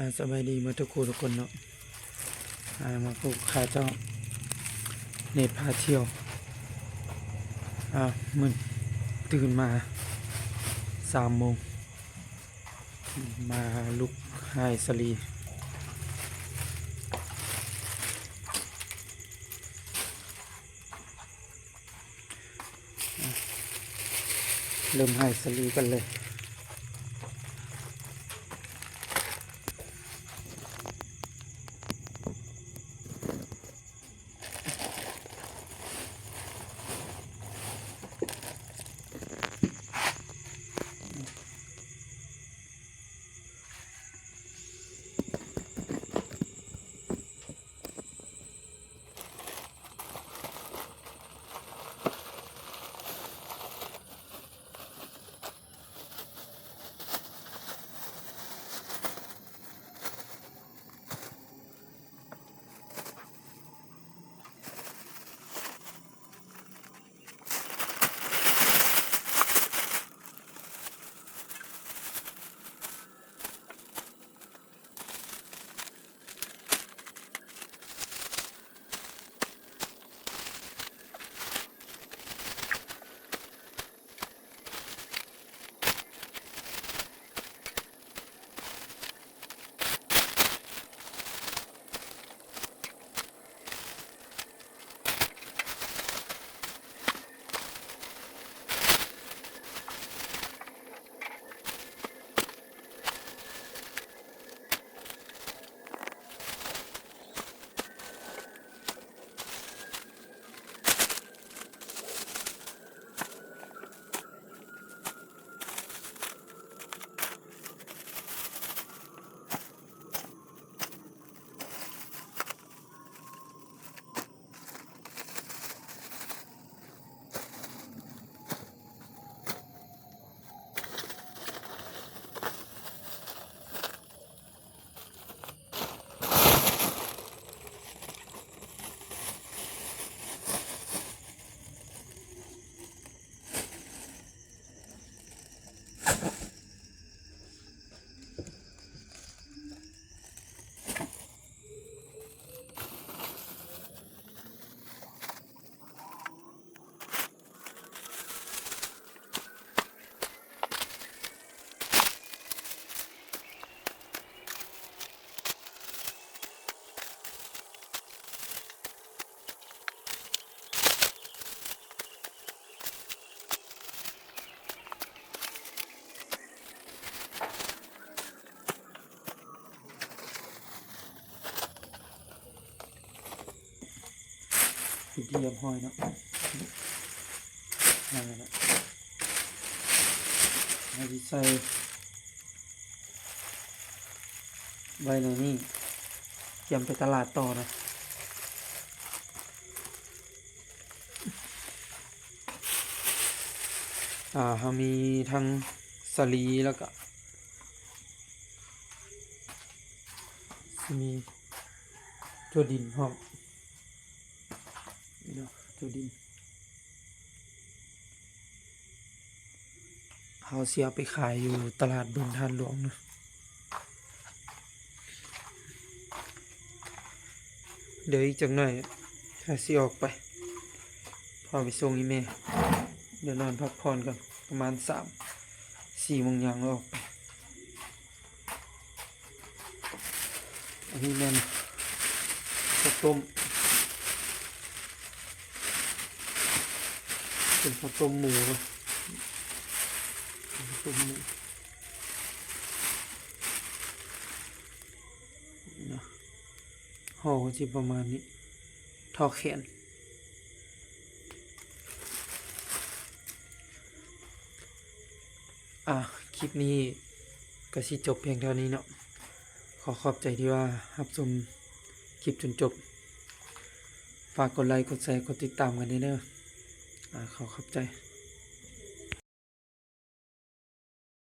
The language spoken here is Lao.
ອາ ສະບາຍດີໝົດທຸກຄູ່ທຸກຄົນເນາະ. ອາ ມາພົບຂ້າເຈົ້າເນດພາທ່ຽວ. ອາ ມື້ ຕື່ນມາສາມໂມງ ມາລຸກໄຮ່ສາລີ. ເລີ່ມໄຮ່ສາລີກັນເລີຍ. ເປັນທີ່ຮຽບຮ້ອຍເນາະ. ນັ້ນແຫຼະ ເຮົາຊິໃສ່ໄວ້ໃນນີ້ ກຽມໄປຕະຫຼາດຕໍ່ນະ. ອາ ເຮົາມີທັງສາລີ ແລ້ວກະຊິມີຖົ່ວດິນພ້ອມເນາະ ຖົ່ວດິນ. ເຮົາຊິເອົາໄປຂາຍຢູ່ຕະຫຼາດບຶງທາດຫຼວງເນາະ. ດຽວອີກຈັກໜ້ອຍເຮົາຊິອອກໄປ ພາໄປສົ່ງອີ່ແມ່. ດຽວນອນພັກຜ່ອນກ່ອນ ປະມານສາມສີ່ໂມງ ຍ່າງອອກໄປ. ອັນນີ້ແມ່ນເຂົ້າຕົ້ມ ເປັນເຂົ້າຕົ້ມໝູເນາະ ເຂົ້າຕົ້ມໝູເນາະ. ຫໍ່ກໍຊິປະມານນີ້ ທໍ່ແຂນ. ອາ ຄລິບນີ້ກໍຊິຈົບພຽງເທົ່ານີ້ເນາະ. ຂໍຂອບໃຈທີ່ວ່າຮັບຊົມຄລິບຈົນຈົບ. ຝາກກົດໄລ ກົດແຊ ກົດຕິດຕາມກັນແດ່ເດີ. ອາ ຂໍຂອບໃຈ.